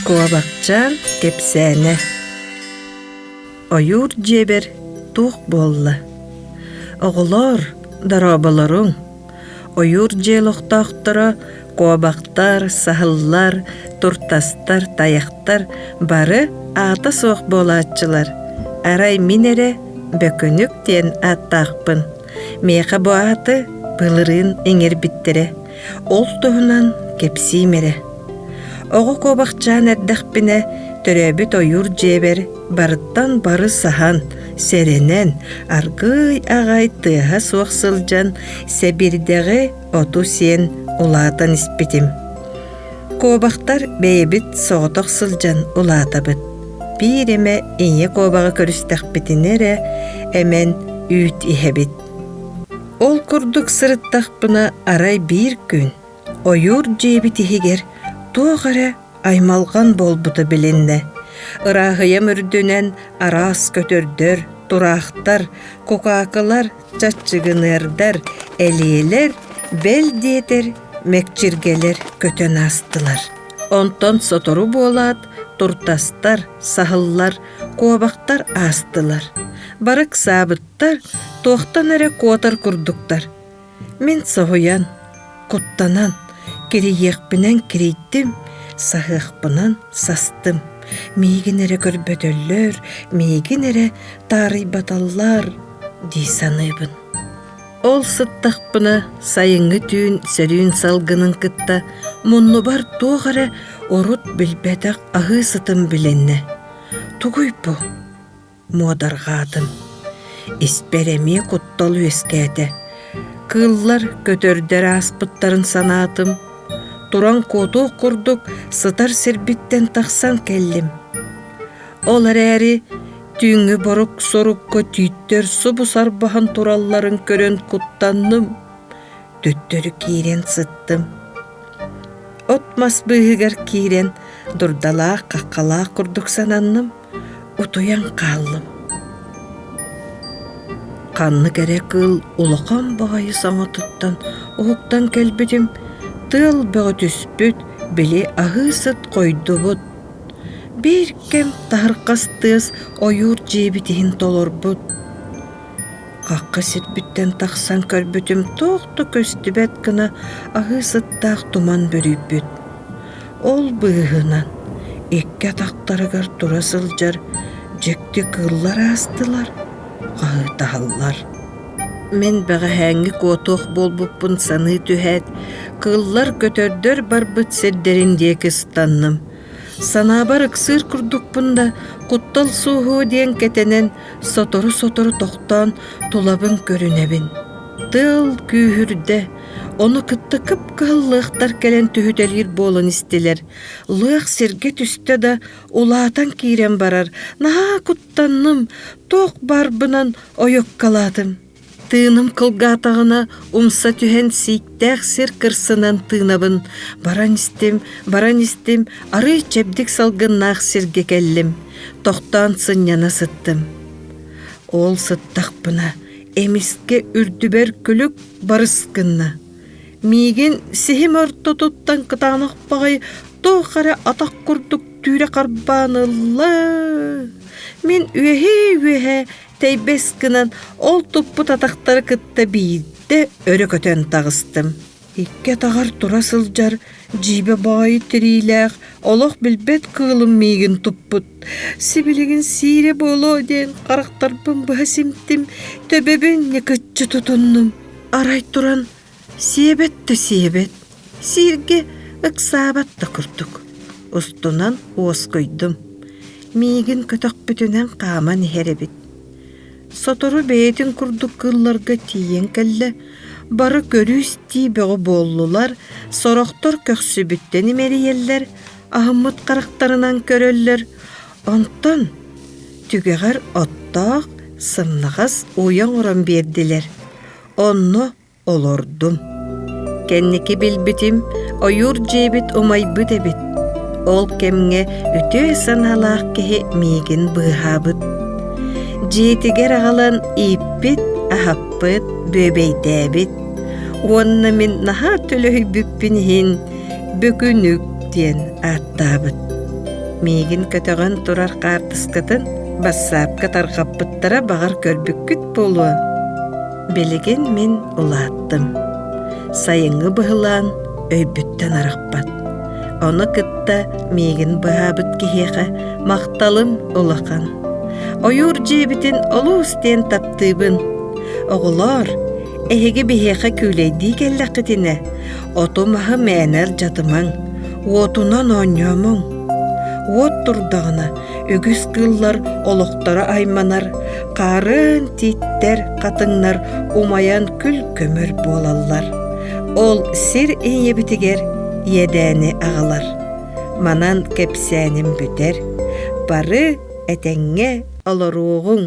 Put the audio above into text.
Куобахчаан кэпсээнэ Ойуур дьиэбэр туох буолла? Оҕолоор, дорооболоруҥ! Ойуур дьиэ олохтоохторо куобахтар, саһыллар, туртастар, тайахтар бары аата суох буолааччылар. Арай мин эрэ Бөкүнүк диэн ааттаахпын. Миэхэ бу ааты былырыын иҥэрбиттэрэ. Ол туһунан кэпсиим эрэ. Оҕо куобахчаан эрдэхпинэ, төрөөбүт ойуур дьиэбэр барыттан бары саһан, сэрэнэн, аргыый аҕай тыаһа суох сылдьан, сэбирдэҕи оту сиэн улаатан испитим. Куобахтар бэйэбит соҕотох сылдьан улаатабыт. Биир эмэ ийэ куобаҕы көрүстэхпитинэ эрэ эмэн үүт иһэбит. Ол курдук сырыттахпына арай биир күн ойуур дьиэбит иһигэр туох эрэ аймалҕан буолбута билиннэ. Ырааһыйам үрдүнэн араас көтөрдөр, тураахтар, кукаакылар, чаччыгыныардар, элиэлэр, бэл диэтэр мэкчиргэлэр көтөн аастылар. Онтон сотору буолаат, туртастар, саһыллар, куобахтар аастылар. Бары ыксаабыттар, туохтан эрэ куотар курдуктар. Мин соһуйан, куттанан, кирийиэхпинэн кирийдим, саһыахпынан састым. Миигин эрэ көрбөтөллөр, миигин эрэ таарыйбаталлар дии саныыбын. Ол сыттахпына сайыҥҥы түүн сөрүүн салгынын кытта муннубар туох эрэ урут билбэтэх аһыы сытым билиннэ. Тугуй бу? Муодарҕаатым. Испэр эмиэ куттал үөскээтэ. Кыыллар, көтөрдөр ааспыттарын санаатым. Туран куотуох курдук сытар сирбиттэн тахсан кэллим. Ол эрээри түүҥҥү борук-сорукка түүттэр субу сарбаһан туралларын көрөн куттанным, төттөрү киирэн сыттым. От-мас быыһыгар киирэн дурдалаах-хаххалаах курдук сананным, утуйан хааллым. Ханнык эрэ кыыл улахан баҕайы саҥатыттан уһуктан кэлбитим, тыал бөҕө түспүт, били аһыы сыт хойдубут. Биир кэм таһырхас тыас ойуур дьиэбит иһин толорбут. Хахха сирбиттэн тахсан көрбүтүм туох да көстүбэт гына аһыы сыттаах туман бүрүйбүт. Ол быыһынан икки атахтарыгар тура сылдьар дьикти кыыллар аастылар, хаһыытаһаллар. Мин бэҕэһээҥҥи куотуох буолбуппун саныы түһээт, кыыллар-көтөрдөр барбыт сирдэрин диэки ыстанным. Санаабар ыксыыр курдукпун да, куттал суоһуо диэн кэтэнэн, сотору-сотору тохтоон тулабын көрүнэбин. Тыал күүһүрдэ, ону кытта кып-кыһыл лыахтар кэлэн түһүтэлиир буолан истилэр. Лыах сиргэ түстэ да, улаатан киирэн барар, наһаа куттанным, туох баарбынан ойуккалаатым. Тыыным кылгаатаҕына умса түһэн сииктээх сир кырсынан тыынабын. Баран истим, баран истим, арыый чэбдик салгыннаах сиргэ кэллим. Тохтоон сынньана сыттым. Ол сыттахпына эмискэ үрдүбэр күлүк барыс гынна. Миигин сиһим ортотуттан кытаанах баҕайы туох эрэ атах курдук түүрэ харбаан ылла. Мин үөһээ-үөһээ тэйбэс гынан ол туппут атахтары кытта биирдэ өрө көтөн таҕыстым. Икки атаҕар тура сылдьар дьиибэ баҕайы тириилээх, олох билбэт кыылым миигин туппут. Сибилигин сиирэ буолуо диэн харахтарбын быһа симтим, төбөбүн ньыкыччы тутуннум. Арай туран сиэбэт да сиэбэт, сииргэ ыксаабат да курдук. Устунан уоскуйдум. Миигин көтөхпүтүнэн хааман иһэр эбит. Сотору бэйэтин курдук кыылларга тиийэн кэллэ. Бары көрүү-истии бөҕө буоллулар, сорохтор көхсүбүттэн имэрийэллэр, аһыммыт харахтарынан көрөллөр. Онтон түгэҕэр оттоох, сымнаҕас уйа оҥорон биэрдилэр. Онно олордум. Кэнники билбитим, ойуур дьиэбит умайбыт эбит. Ол кэмҥэ үтүө санаалаах киһи миигин быыһаабыт. Дьиэтигэр аҕалан ииппит, аһаппыт, бүөбэйдээбит. Уонна мин наһаа төлөһүйбүппүн иһин Бөкүнүк диэн ааттаабыт. Миигин көтөҕөн турар хаартыскатын бассаапка тарҕаппыттара баҕар көрбүккүт буолуо. Билигин мин улааттым. Сайыҥҥы быһылаан өйбүттэн арахпат. Ону кытта миигин быһаабыт киһиэхэ махталым улахан. Ойуур дьиэбитин олус диэн таптыыбын. Оҕолоор, эһиги биһиэхэ күүлэйдии кэллэххитинэ, оту-маһы мээнэ алдьатымаҥ, уотунан оонньоомоҥ. Уот турдаҕына, үгүс кыыллар олохторо айманар, хаарыан тииттэр, хатыҥнар умайан күл-көмөр буолаллар. Ол сир ийэбитигэр иэдээни аҕалар. Манан кэпсээним бүтэр. Бары этэҥҥэ олоруоҕуҥ.